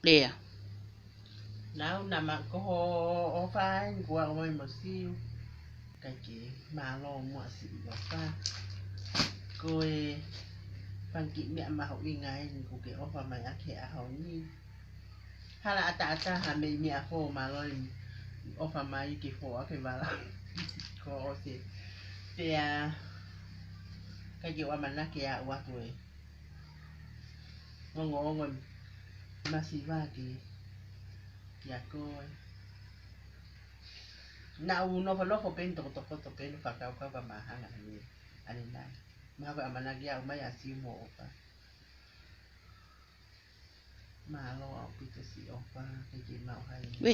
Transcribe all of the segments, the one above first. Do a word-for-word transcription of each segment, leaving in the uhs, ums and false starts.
Pea. Nau na ma ko ho ʻofa eni kuo ʻomai mo Siu. Kae mālō muʻa Siu ʻofa. Ko e fanga kiʻi meʻa mahuʻinga eni kuo ke ʻofa mai ʻaki he ʻaho ni. Hala ʻataʻatā ha meʻa meʻa fō mālō eni ʻofa mai ke fō ake vala. Ko ʻosi. Pea kae ke ʻoua manake a ua koe. Ongoongo masiva ki, kia koe. Naʻa ku nofonofo pē eni tokotokoto pē eni fakakaukau ka mahanga ni. ʻAni nai. Mahalo ko e ʻamanaki ʻaʻaku mai ʻa Siu mo ʻofa. Mālō ʻaupito Siu ʻofa, ke ke maʻu hai. Uē.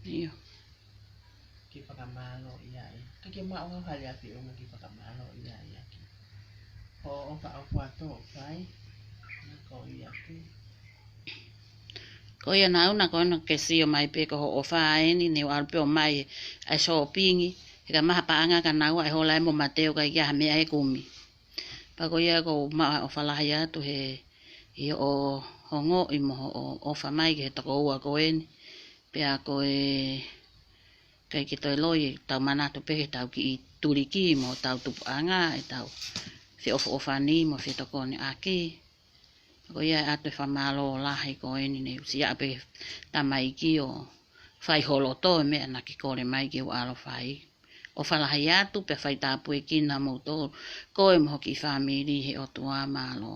ʻIo. Ke fakamālō ia e. Ke ke maʻu ha hali a feʻunga ke fakamālō ia e aki. Ho ʻofa ʻofa to fai. Na ko ia ke. Ko ia naʻa na ko ena ke sio mai pē ko ho ʻofa eni ne u ʻalu pē ʻo ʻomai ʻa e sōpingi. He ka maha paʻanga ka naua e hola e mo Mateo ka ʻikai ha meʻa e kumi. Pea ko ia ko u maʻu ʻofa lahi atu he ʻi hoʻo ongoʻi mo hoʻo ʻofa mai ki he tokoua ko eni. Pea ko e ʻikai ke toe loi ʻetau manatu pē he tau kiʻi tuliki mo tau tupuʻanga ʻetau feʻofoʻofani mo fetokoniʻaki. Ko ia ʻe ʻatu e fakamālō lahi ko eni ne u siʻa pē tamaiki ʻo fai holo to e meʻa naʻa ke kole mai ke u ʻalu ʻo fai. ʻOfa lahi atu pea fai tāpuekina moutolu. Koe mo ho kiʻi fāmili he ʻOtua mālō.